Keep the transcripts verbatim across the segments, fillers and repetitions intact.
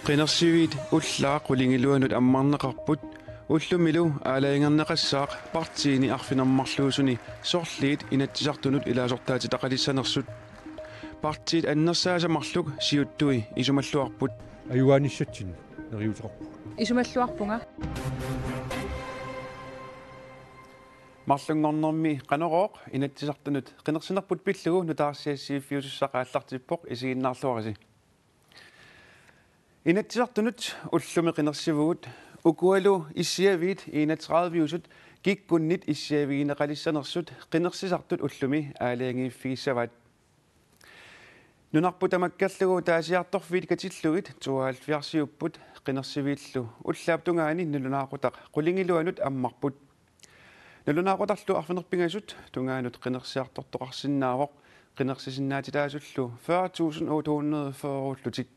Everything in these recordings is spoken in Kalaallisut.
Qinersiviit ullaaq qulingiluanut ammarneqarput, ullumilu aalajangerneqassaaq partiini arfineq-marluusuni sorliit Inatsisartunut ilaasortaatitaqalissanersut. Partiit annersaasa marluk siuttui isumalluarput. Ajugaanissatsinnik neriuuteqarpugut. Isumalluarpunga. Marlunngornermi Qanorooq Inatsisartunut qinersinerput pillugu nutaarsiassiiffiusussaq aallartippoq, isiginnaarluarisi. Inatsisartunut ullumi qinersivugut, ukualu issiaviit enogtrediveusut kikkunnit issiavigineqalissanersut qinersisartut ullumi aalajangiiffigissavaat. Nunarput tamakkerlugu taasiartorfiit katillugit tooghalvfjerdsiupput, qinersiviillu ullaap tungaani nalunaaqutaq qulingiluanut ammarput. Nalunaaqutarlu arfineq-pingasut tungaanut qinersiartortoqarsinnaavoq, qinersisinnaatitaasullu fyrre tusind otte hundrede fyrreullutik.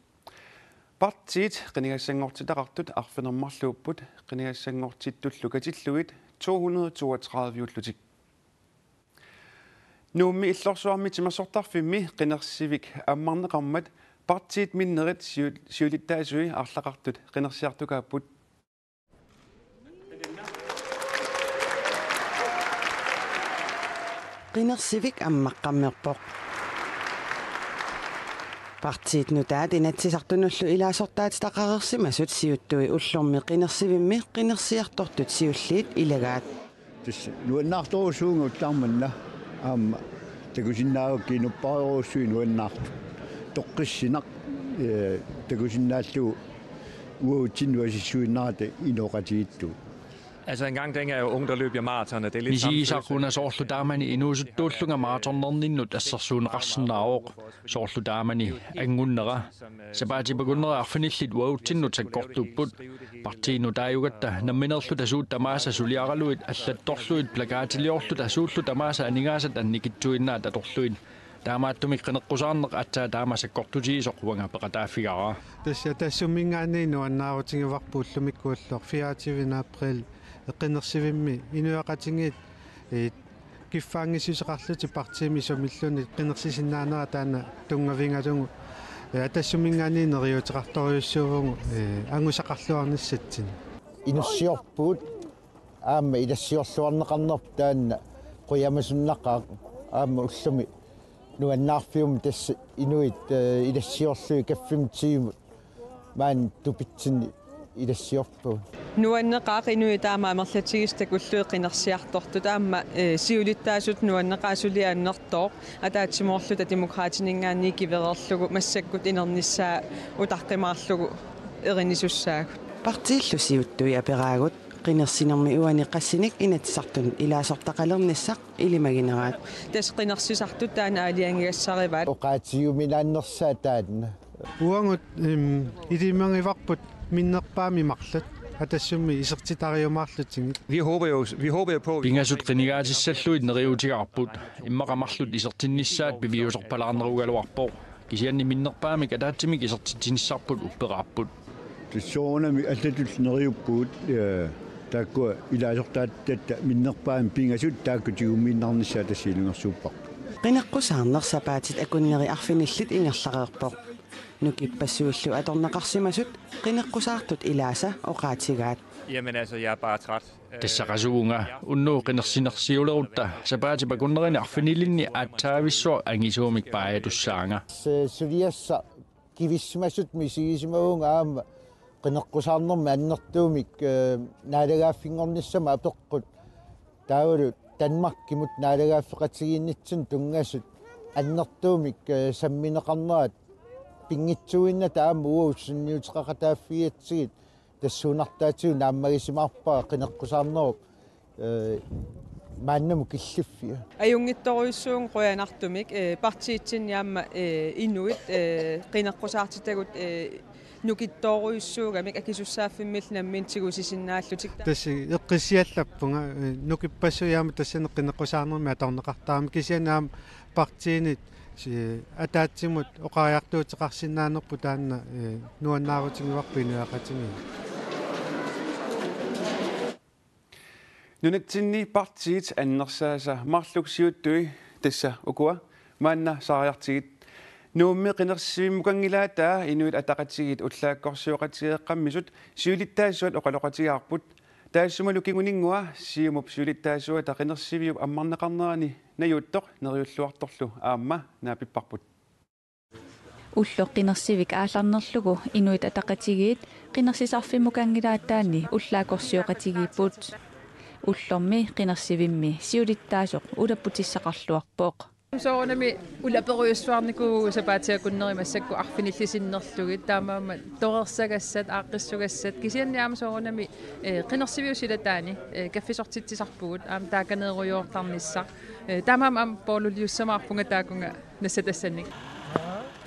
Partiit qinigassanngortitaqartut arfineq-marluupput, qinigassanngortittullu katillugit to hundrede toogtrediveullutik. Nuummi Illorsuarmi timersortarfimmi qinersivik ammarneqarmat partiit minnerit siu-, siulittaasui arlaqartut qinersiartukaapput. Qinersivik ammaqqammerpoq. Partiit nutaat Inatsisartunullu ilaasortaatitaqareersimasut siuttui ullormi qinersivimmi qinersiartortut siulliit ilagaat. Tassa nuannaartorujussuuvunga ullaaq manna, aamma takusinnaavakka inuppaajusuit nuannaartut. Toqqissisinnaq, eh, takusinnaallugu uatsinnut asissuinnarata inooqatigiittugut. Altså, en gang dengang jeg var ung, der løb jeg maraton, og det er lidt samme følelse. Misigisaq una soorlu taamani inuusuttuullunga maratonnerninnut assersuunneqarsinnaavoq. Soorlu taamani angunnera. Sapaatip akunneri arfinillit uatsinnut sakkortuupput. Partiit nutaajugatta nammineerluta suut tamaasa suliaraluit allattorlugit plakatiliorluta suullu tamaasa aningaasat annikitsuinnaat atorlugit. Taamaattumik qineqqusaarneq aatsaat taama sakkortutigisoq uanga peqataaffigaara. Tassa Atassumminngaanniit nuannaarutigivarput ullumikkut ulloq fireogtyvende april qinersivimmi inuiaqatigiit, eh, kiffaanngissuseqarlutik partiimi sumilluunniit qinersisinnaanera taanna tunngavigalugu, eh, Atassumminngaanniit neriuuteqartorujussuuvugut, eh, angusaqarluarnissatsinnik. Inussiorpugut aamma ilassiorluarneqarnerput taanna qujamasunnaqaaq, aamma ullumi nuannaarfiummik tassa inuit, eh, ilassiorlugit kaffimut tiimut maani tupitsinni ilassiorpugut. Nuanneqaaq inuit taama amerlatigisut takullugit qinersiartortut aamma, eh, siulittaasut nuanneqaaq suli annertooq, ataatsimoorluta Demokraatininngaanniit kivereerlugu massakkut inernissaa utaqqimaarlugu erinisussaagut. Partiillu siuttui aperaagut qinersinermi uani qassinik Inatsisartunut ilaasortaqalernissaq ilimagineraat. Tassa qinersisartut taanna aalajangigassarivaat. Oqaatigiuminaannersaat taanna. Uagut, em, ilimagivarput minnerpaamik marluk Atassummi isertitariumaarlutigit. Vi håber jo, vi håber jo på, at vi Pingasut qinigaatissallugit neriuutigaarput. Immaqa marluk isertinnissaat piviusorpalaarnerugaluarpoq. Kisianni minnerpaamik ataatsimik isertitsinissarput upperaapput. Tassuunami allatut neriuppugut, eh, taakkua ilaasortaatitatta minnerpaamik pingasut taakku tigummiinnarnissaat tassa ilungersuupparput. Qineqqusaarneq sapaatit akunneri arfinillit ingerlareerpoq. Nukippassuillu atorneqarsimasut qineqqusaartut ilaasa oqaatigaat. Jamen altså, jeg er bare træt. Tassa qasuvunga, unnugu qinersinersiulerutta sapaatip akunnerini arfinilinni aatsaavissuaq angisuumik paajatussaanga. Se-, suliassaq kivissimasut misigisimavunga aamma qineqqusaarnermi annertuumik, eh, naalagaaffinngornissamut apeqqut. Taavalu Danmarkimut naalagaaffeqatigiinnitsinni tunngasut annertuumik, eh, sammineqarnerat pinngitsuuinnata aamma uagut sunniuteqaqataaffigigatsigit tassuunartaatigut naammagisimaarpara qineqqusaarnerup, eh, maannamut killiffia. Ajunngitsorujussuuvunga qujanartumik, eh, partiitsinni aamma, eh, inuit, eh, qineqqusaartitagut, eh, nukittoorujussuugamik akisussaaffimmillu nammineq tigusisinnaallutik. Tassa eqqissiallappunga, eh, nukippassuit aamma tassani qineqqusaarnermi atorneqartaramik kisianni aamma partiinit si-, ataatsimut oqariartuuteqarsinnaanerput taanna, eh, nuannaarutigivarput inuiaqatigiit. Nunatsinni partiit annersaasa marluk siuttui tassa ukua maanna saariartigit. Nuummi qinersivimmukanngilaata Inuit Ataqatigiit ullaakkorsioqatigeeqqammisut siulittaasuat oqaloqatigaarput. Taassumalu kinguninngua Siumup siulittaasuata qinersiviup ammarneqarnerani najuuttoq neriulluartorlu aamma naapipparput. Ulloq qinersivik aallarnerlugu Inuit Ataqatigiit qinersisarfimmukanngilaataanni ullaakkorsioqatigiipput. Ullormi qinersivimmi siulittaasoq ulapputissaqarluarpoq. Soorunami ulaperujussuarnikuuvugut sapaatip akunneri massakkut arfinillit sinnerlugit, taamaammat torersagassat, aaqqissugassat, kisianni aamma soorunami, eh, qinersiviup silataani, eh, kaffisortitsisarpugut, aamma taakaneerujoortarnissaq. Eh, taamaammat aamma poorluliussamaarpunga taakkunga nassatassannik.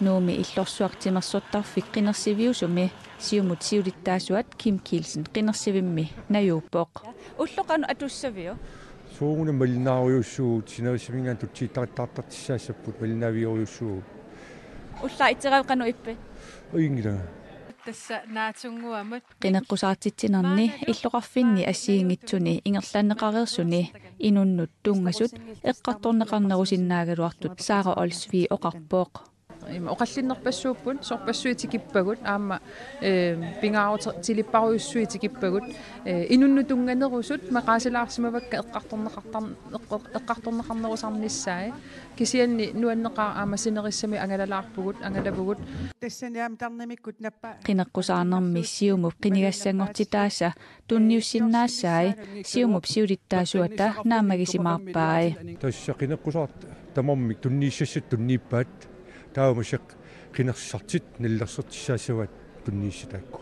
Nuummi illorsuaq timersortarfik qinersiviusumi Siumut siulittaasuat Kim Kielsen qinersivimmi najuuppoq. Ulloq qanoq atussaviuk? Soorunami malinnaarujussuuvugut, sinerissaminngaanniit tutsiittarittaartartussaassapput, malinnaavigerujussuuvugut. Ullaaq itseqaaq qanoq ippit? Ajunngilanga. Tassa naatsunnguamut. Qineqqusaartitsinerni illoqarfinni assigiinngitsuni ingerlanneqareersuni inunnut tunngasut eqqartorneqarnerusinnaagaluartut Sara Olsvig oqarpoq. Ima oqallinnerpassuupput, sorpassuit tikippagut, aamma, eh, pingaarut-, tilipparujussuit tikippagut, eh, inunnut tunnganerusut maqaasilaarsimavakka eqqartorneqartar-, eqqor-, eqqartorneqarnerusarnissaat. Kisianni nuanneqaaq aamma sinerissamik angalalaarpugut, angalavugut. Tassani aamma tarnimikkut nappa. Qineqqusaarnermi Siumup qinigassanngortitaasa tunniussinnaassai Siumup siulittaasuata naammagisimaarpai. Tassa qineqqusaartut tamarmik tunniussassat tunniuppaat, taava massakkut qinersisartut nalilersortussaassavaat tunniussat taakku.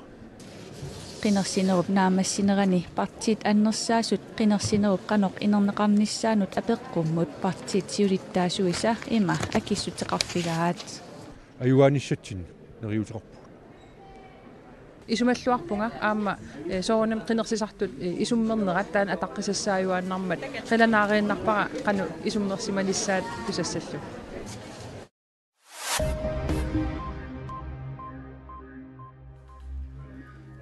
Qinersinerup naammassinerani partiit annersaasut qinersinerup qanoq inerneqarnissaanut apeqqummut partiit siulittaasuisa ima akissuteqarfigaat. Ajugaanissatsinnik neriuuteqarpugut. Isumalluarpunga aamma, eh, soorunami qinersisartut, eh, isummernerat taanna ataqqisassaajunnaarmat qilanaariinnarpara qanoq isummersimanissaat tusassallugu.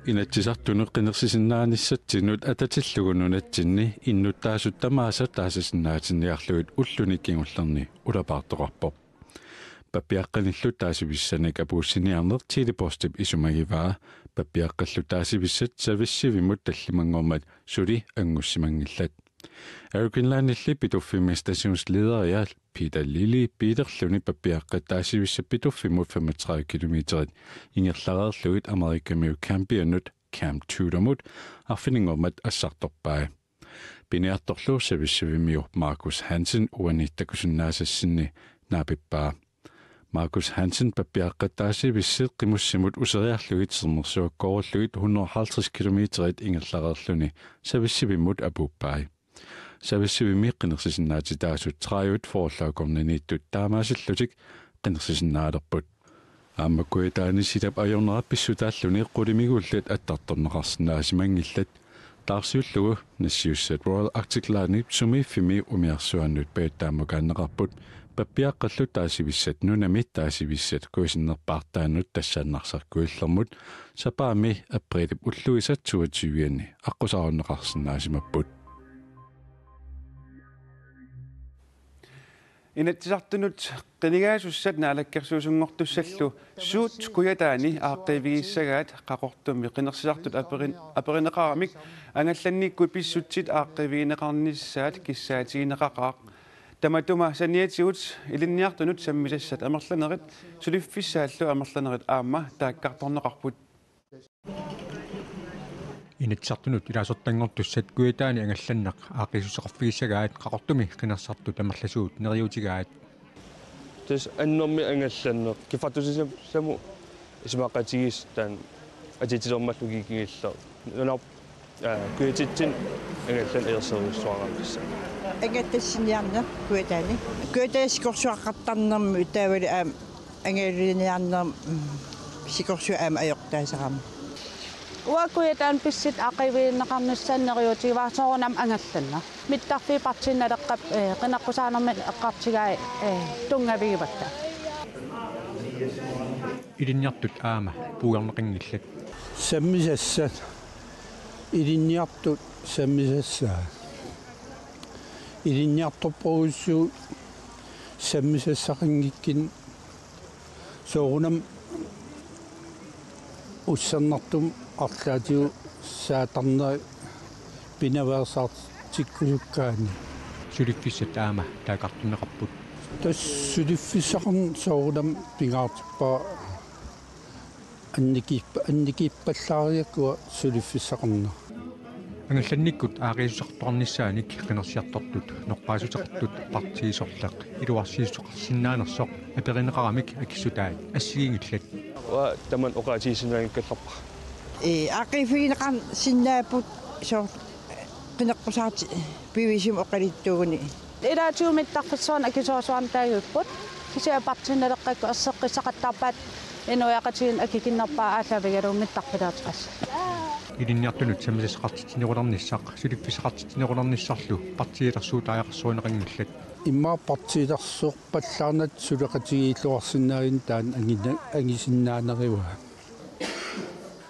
Inatsisartunut qinersisinnaanissatsinnut atatillugu nunatsinni innuttaasut tamaasa taasisinnaatinniarlugit ulluni kingullerni ulapaartoqarpoq. Pappiaqqanillu taasivissanik apuussiniarneq Tele-Postip isumagivaa. Pappiaqqallu taasivissat savissivimmut tallimanngormat suli anngussimanngillat. Air Greenlandilli Pituffimmi stationslederia Peter Lilly Peterluni pappiaqqat taasivissat Pituffimmut femogtredive kilometerit ingerlareerlugit Amerikamiut Campianut Camp Tudormut arfininngormat assartorpai. Piniartorlu savissivimmiu Markus Hansen uani takusinnaasassinni naapippaa. Markus Hansen pappiaqqat taasivissat qimussimut useriarlugit sermersuakkoorullugit hundrede og halvtreds kilometerit ingerlareerluni savissivimmut apuuppai. Savissivimmi qinersisinnaatitaasut tredive fyrrelaakorniniittut taamaasillutik qinersisinnaalerput. Aamma Kujataani silap ajornera pissutaalluni qulimiguullit attartorneqarsinnaasimanngillat. Taarsiullugu nassiussat Royal Arctic Line-ip sumiiffimmi umiarsuaannut pajuttaammukaanneqarput, pappiaqqallu taasivissat nunami taasivissat kuisinnerpaartaannut tassaannarsarkuillermut sapaammi apriilip ulluisa toogtyve-anni aqqusaarunneqarsinnaasimapput. Inatsisartunut qinigaasussat naalakkersuisunngortussallu Suut Kujataani aaqqiivigissagaat Qaqortumi qinersisartut aperin-, aperineqaramik angallannikkut pissutsit aaqqiivigineqarnissaat kissaatigineqaqaaq. Tamatuma saniatigut ilinniartunut sammisassat amerlanerit suliffissaallu amerlanerit aamma taakkartorneqarput. Inatsisartunut ilaasortanngortussat Kujataani angallanneq aaqqiissuteqarfigissagaat Qaqortumi qinersisartut amerlasuut neriuutigaat. Tassa annermik angallanneq kiffartuussimassamut isumaqatigiissut taanna atitsilermallugu kingulleq. Nunarput, aa, kujatitsinni angallanneq ajorserivissuararnissaq. Angallassiniarneq Kujataani. Kujataani sikorsuaqartarnermut taavalu aamma angalaarniarneq, mm, sikorsuaq aamma ajortaasarami. Uanga Kujataani pissutsit aaqqiivigineqarnissaanut neriuutigivara soorunami angallanneq. Mittarfiit partiit Naleqqap, eh, qineqqusaarnermik eqqartugai, eh, tunngavigivakka. Ilinniartut aamma puiorneqanngillat. Sammisassat. Ilinniartut sammisassaat. Ilinniartorpassuit sammisassaqanngikkunik Soorunami ussernartumik arlaatigut saatarnerit pinaveersaartikkusukkaanni. Suliffissat aamma taakkartorneqarput. Tassa suliffissaqarneq soorunami pingaartippara, annikiippa-, annikiippallaariarlugu suliffissaqarneq. Angallannikkut aaqqissuussisartuarnissaanik qinersiartortut noqqaassuseqartut partiit sorleq iluarsiissuteqarsinnaanersoq aperineqaramik akissutaat assigiinngillat. Uanga tamanna oqaatigisinnaanngikkallarpara. Ee, aaqqiiffigineqarsinnaapput soorlu qineqqusaartut piviusumik oqaluttuuguni. Ilaatigut mittarfissuarnik akisoorsuarnik taaguupput. Kisianni Partii Naleqqakkut erseqqissaqattaarpaat inuiaqatigiinni akikinnerpaaq aallaavigalugu mittarfilaateqassaaq. Ilinniartunut sammisassaqartitsinerulernissaq suliffissaqartitsinerulernissarlu partiilersuutaajaqarsuineqanngillat. Immaqa partiilersorpallaarnata suleqatigiilluarsinnaaginnatta taanna angina-, angisinnaanerivaat.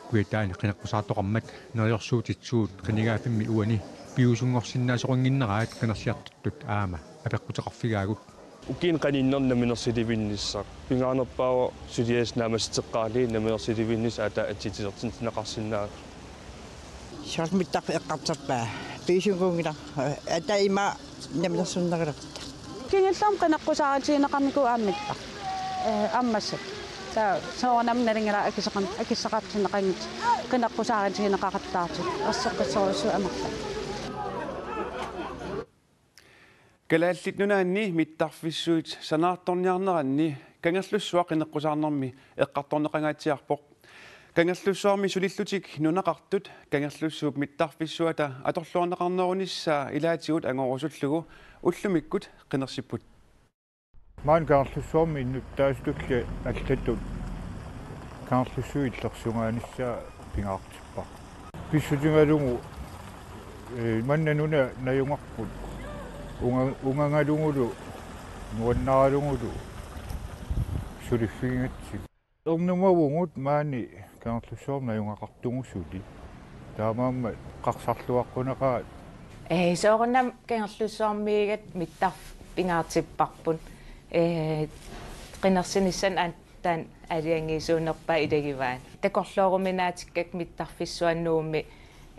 Kujataani qineqqusaartoqarmat neriorsuutit suut qinigaaffimmi uani piviusunngorsinnaasorinnginneraat qinersiartortut aamma apeqquteqarfigaagut. Ukiuni qaninnerni namminersilivinnissaq. Pingaarnerpaavoq suliassaq naammassiteqqaarlugit namminersilivinnissaq ataatsimiititut atisaartinneqarsinnaavoq. Soorlu mittarfik eqqartorpaa. Piviusunnguunngilaq. Ataatsimik namminersornerulerutta. Kingullermik qineqqusaarutigineqarnikuuvoq aamma mittarfik. Ee, aamma massakkut. Taava soorunami nalunngilara akissaqar-, akissaqartinneqanngitsoq qineqqusaarutigineqaqattaartut. Erseqqissorujussuit amerlaqaat. Kalaallit Nunaanni mittarfissuit sanaartorniarneranni Kangerlussuaq qineqqusaarnermi eqqartorneqangaatsiarpoq. Kangerlussuarmi sulillutik nunaqartut Kangerlussuup mittarfissuata atorluarneqarnerunissaa ilaatigut angorusullugu ullumikkut qinersipput. Maani Kangerlussuarmi innuttaasutulli allatut Kangerlussuup illersugaanissaa pingaartippara. Pissutigalugu, ee, manna nuna najugaqarput. Unga-, ungagalugulu, nuannaralugulu suliffigigatsigu. Ernumavugut maani Kangerlussuarmi najugaqartugut suli. Taamaammat eqqarsarluaqquneqaat. Ee, soorunami Kangerlussuarmiigatta mittarfik pingaartipparput. Ee, qinersinissamut aamma taanna aalajangiisuunerpaaq ilagivaat. Takorlooruminaatikka mittarfissuarmi,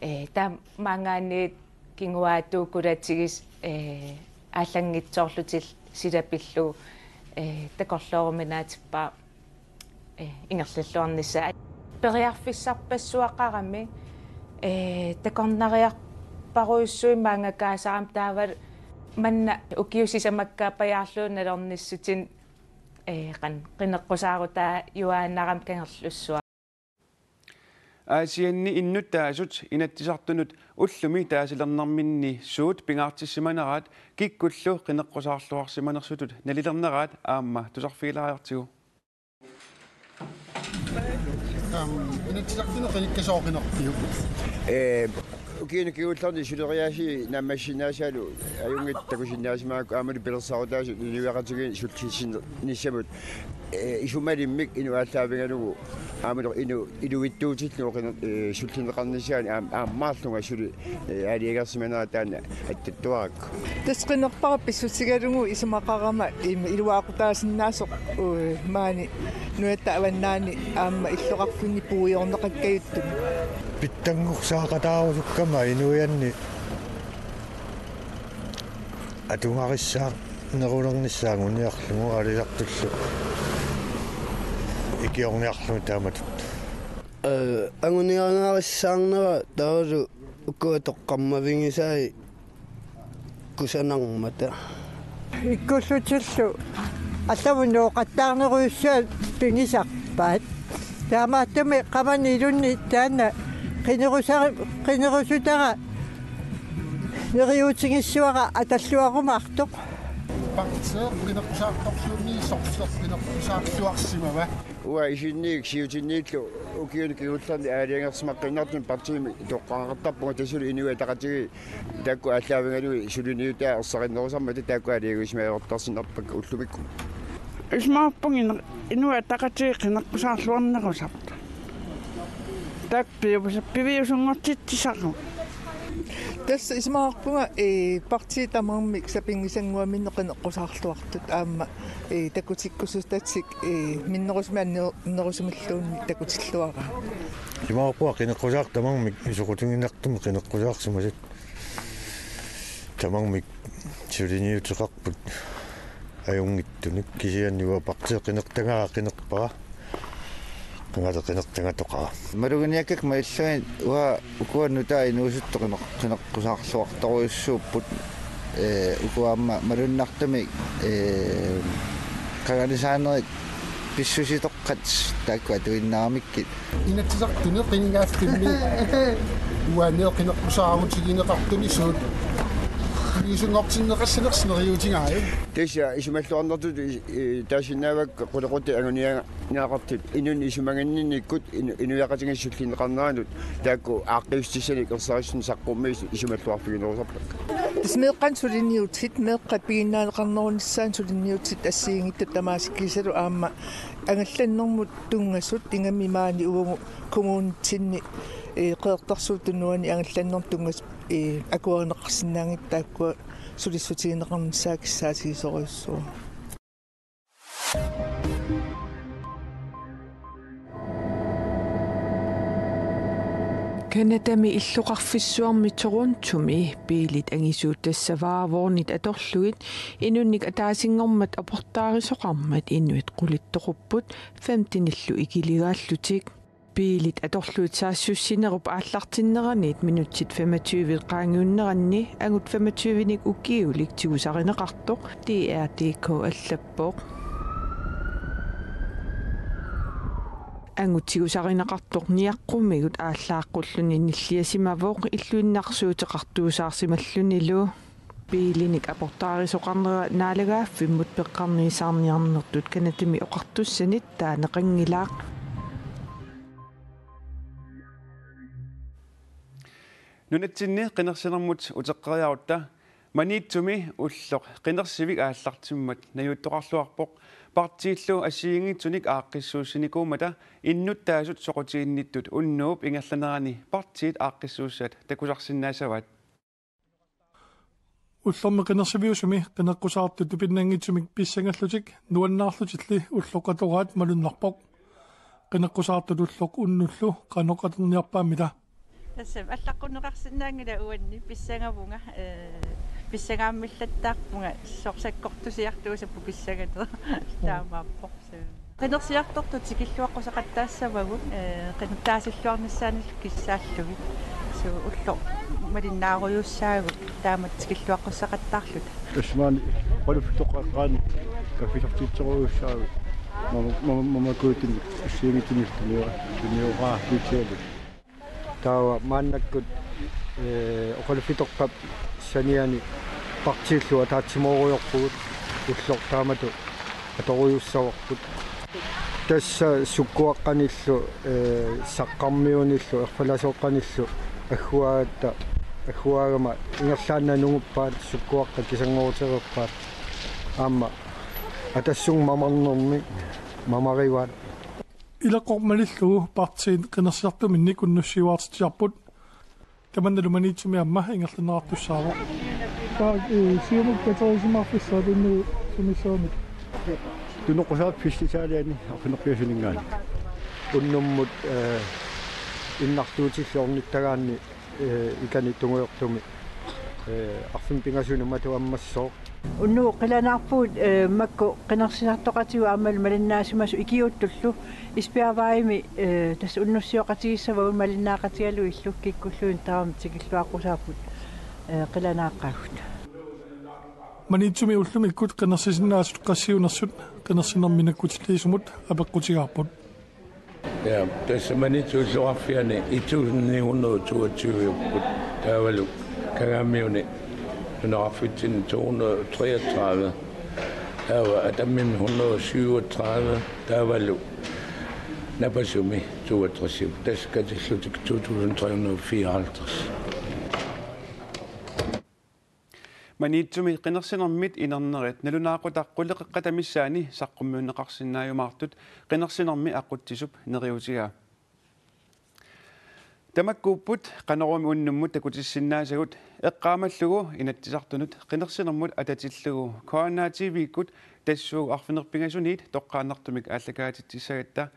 ee, taamaanngaanniit kinguaattuukulatigisoq, ee, aallanngitsoorlutillu sila pillugu, ee, takorlooruminaatippara, ee, ingerlalluarnissaa. Periarfissarpassuaqarami, ee, takornariarparujussuit maannakkaasarami taavalu manna ukiut sisamakkaappajaarlugit nalornissutinik, ee, qan-, qineqqusaarutaajuaannarami Kangerlussuaq. Aasianni innuttaasut Inatsisartunut ullumi taasilernerminni suut pingaartissimaneraat kikkullu qineqqusaarluarsimanersutut nalilerneraat aamma tusarfigilaariartigu. Aam, Inatsisartunut qinikkasooq qinerpiuk? Ee, ukiuni kingullerni suleriaaseq naammassisinnaasaalu ajunngitsoq takusinnaasimavarput aammalu pilersaarutaasut inuiaqatigiinni sullissinnissamut, ee, isumalimmik inuk aallaavigalugu aammalu inuk ilivitsuutillugu qiner-, ee, sullinneqarnissaanut aam-, aammaarlunga suli, ee, aalajangersimanera taanna attattuarakku. Tassa qinerpara pissutigalugu isumaqarama im-, iluaqutaasinnaasoq, uu, maani nunatta avannaani aamma illoqarfinni puiorneqakkajuttumik. Pitsanngorsaaqataarusukkama inuianni atugarissaarnerulernissaa anguniarlugu aalisartullu ikiorniarlugu taamatut. Ee, anguniagarissaarnera taavalu ukua toqqammavigisai kusanarmata. Ikkullutillu allamut nooqattaarnerujussuaq pigisarpaat. Taamaattumik qamani ilunni taanna qinerusari-, qinerusutara neriuutigissavara atalluarumaartoq. Partiit qineqqusaartorsuunngillat, sorleq qineqqusaarluarsimava? Uanga isinniit siusinniillu ukiuni kingullerni aalajangersimaqqinnaartumik partiimi toqqagaqartarpunga, tassalu Inuit Ataqatigiit taakku aallaavigalugit suliniutaa ersarinnerusarmata taakku aalajangiussimaartarsinnarpakka ullumikkut. Isumaqarpunga Inuit Ataqatigiit qineqqusaarluarnerusartut. Taakku pivius-, piviusunngortitsisarput. Tassa isumaqarpunga, ee, partiit tamarmik sapinngisannguaminnik qineqqusaarluartut aamma, ee, takutikkusutatik, ee, minnerusumik annerusumilluunniit takutilluaraat. Isumaqarpunga qineqqusaartut tamarmik soqutiginartumik qineqqusaarsimasut. Tamarmik suliniuteqarput ajunngitsunik, kisianni uanga partiit qinertagara qinerpara. Qangali qinertagatoqara. Maluginiakkakka malillugit uanga ukua nutaat inuusuttut qineq-, qineqqusaarluartorujussuupput, ee, ukua aamma malunnartumik, ee, qanganisaanerit pissusitoqqat taakku atuinnaramikku. Inatsisartuni qinigaaffimmi uani qineqqusaarutigineqartuni suut iliuusunngortinneqassanersut neriuutigaajuk. Tassa isumalluarnertut i-, i-, taasinnaavakka qulequttat anguniagaqartut inunnut isumaginninnikkut inu-, inuiaqatigiissut sullinneqarneranut taakku aaqqiissutissanik ersarissunik saqqummiisut isumalluarfiginerusarpakka. Tassa meeqqanut suliniutit, meeqqat piginnaaneqarnerunissaannut suliniutit assigiinngitsut tamaasa kiisalu aamma angallannermut tunngasut ingammik maani uagut kommunitsinni, ee, Qeqertarsuup Tunuani angallannermut tunngasut, ee, akuerineqarsinnaanngitsut taakkua sulissutigineqarnissaat kissaatigisorujussuuara. Canadami illoqarfissuarmi Torontomi biilit angisuutassavaa vognit atorlugit inunnik ataasinngormat aportaarisoqarmat inuit qulittoqupput femtenillu ikiligaallutik. Biilit atorlugit saassussinerup aallartinneranit minutsit femogtyve qaangiunneranni angut femogtyvenik ukiulik tigusarineqartoq D R D K allappoq. Angut tigusarineqartoq niaqqumigut aallaaqqullugu nilliasimavoq illuinnarsiuteqartuusaarsimallunilu. Biilinik aportaarisoqarnera naalagaaffimmut peqqarniisaarniarnertut Canadami oqartussanit taaneqanngilaq. Nunatsinni qinersinermut uteqqeriarutta Maniitsumi ulloq qinersivik aallartimmat najuuttoqarluarpoq partiillu assigiinngitsunik aaqqissuussinikuummata innuttaasut soqutiginnittut unnuup ingerlanerani partiit aaqqissuussat takusarsinnaassavaat. Ullormi qinersiviusumi qineqqusaartut tupinnanngitsumik pissangallutik nuannaarlutilli ulloq atoraat malunnarpoq. Qineqqusaartut ulloq unnullu qanoq atorniarpaammita? Tassa allaqqunneqarsinnaanngilaq uanni pissangavunga, ee, pissangaammillertarpunga soorlu sakkortusiartuusarput pissanganera taamaappoq. Qinersiartortut tikilluaqqusaqattaassavagut, ee, qinertaasilluarnissaannillu kissaallugit. Suu ulloq malinnaarujussaagut taamatut tikilluaqqussaqattaarluta. Tassa maani oqaluffitoqqat eqqaanni kaffisartitserujussuuagut. Mama, mama, mama kuutin assigiinngitsunik tunio-, tunioraartuutigalugu. Taava maannakkut, ee, oqaluffitoqqap saniani partiillu ataatsimoorujorpugut ulloq taamatut atorujussuarput. Tassa sukkuaqqanillu, ee, saqqarmiunillu, erfalasoqqanillu agguaagatta, agguaagama ingerlaannaq nunguppaat sukkuaqqat kisanngorutereerpaat. Aamma Atassut mamarnermi mamarivaat. Ileqqoq malillugu partiit qinersisartuminnik unnussiuaartitsiarput. Tamannalu Maniitsumi aamma ingerlanneqartussaavoq. Taava, ee, Siumut katerisimaarfissaat unnuup sumiissaanut? Tunoqqusaaffissaaliani arfineq-pingasuninngaanniit. Unnummut, ee, innarluutillu ornittagaanni ee, ikani tungujortumi, ee, arfineq-pingasunut matu ammassooq. Unnugu qilanaarpugut, ee, makku qinersisartoqatigut aammalu malinnaasimasut ikiuuttullu Esbjergvejimi, ee, tassa unnussiooqatigissavagut malinnaaqatigalugillu kikkulluunniit tamarmik tikilluaqqusaapput, ee, qilanaaqqaagut. Maniitsumi ullumikkut qinersisinnaasut qassiunersut qinersinermi nakkutilliisumut apeqqutigaarput. Ja, tassa Maniitsup illoqarfiani et tusind ni hundrede og toogtyve-upput taavalu Kangaamiuni nunaqarfitsinni to hundrede og treogtredive, taava Atammimi hundrede og syvogtredive, taavalu Napasumi toogtres, tassa katillutik to tusind tre hundrede og fireoghalvtreds. Maniitsumi qinersinermit inernerit nalunaaqutaq quleqeqqata missaanni saqqummiunneqarsinnaajumaartut qinersinermi aqutsisup neriuutigaa. Tamakkuupput Qanorooq unnummut takutissinnaasagut, eqqaamallugu Inatsisartunut qinersinermut atatillugu K N R T V-kkut tassuugu arfineq-pingasuniit toqqaannartumik aallakaatitsissagatta.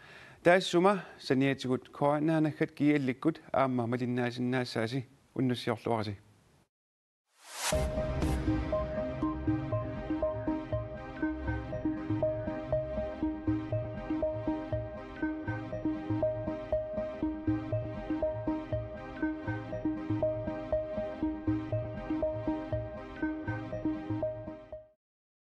Taassuma saniatigut K N R-naggat G L-ikkut aamma malinnaasinnaassaasi, unnussiorluarisi.